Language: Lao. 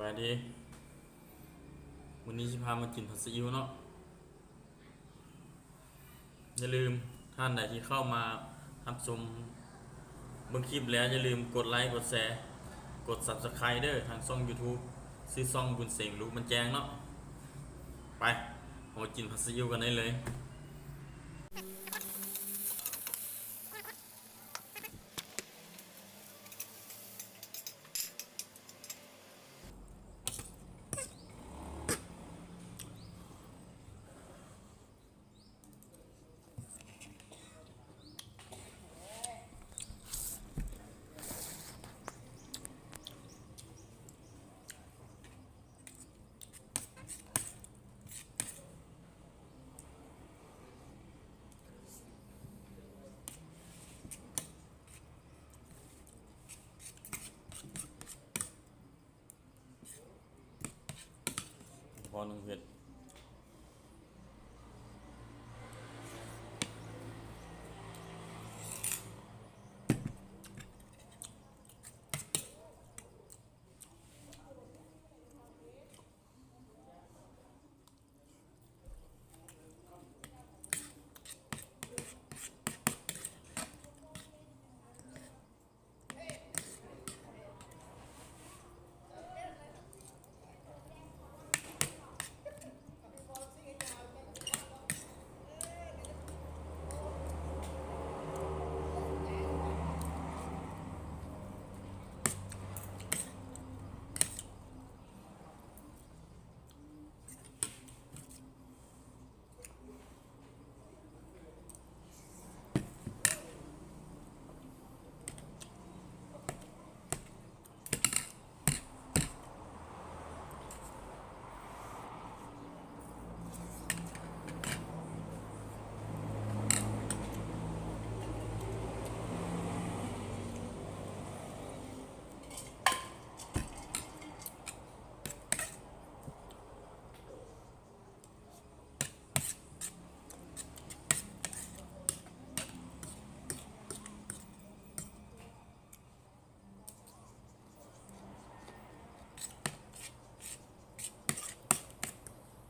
ສະບາຍດີ ມື້ນີ້ຊິພາມາກິນຜັດຊີອິ້ວເນາະ. ຢ່າລືມ ທ່ານໃດທີ່ເຂົ້າມາຮັບຊົມເບິ່ງຄລິບແລ້ວ ຢ່າລືມກົດໄລ ກົດແຊ ກົດ Subscribe ເດີ ທາງຊ່ອງ YouTube ຊື່ຊ່ອງບຸນເສັງ ລູກມັນແຈ້ງເນາະ. ໄປ ເຮົາມາກິນຜັດຊີອິ້ວກັນໄດ້ເລີຍ. ພໍໜຶ່ງເຮັດ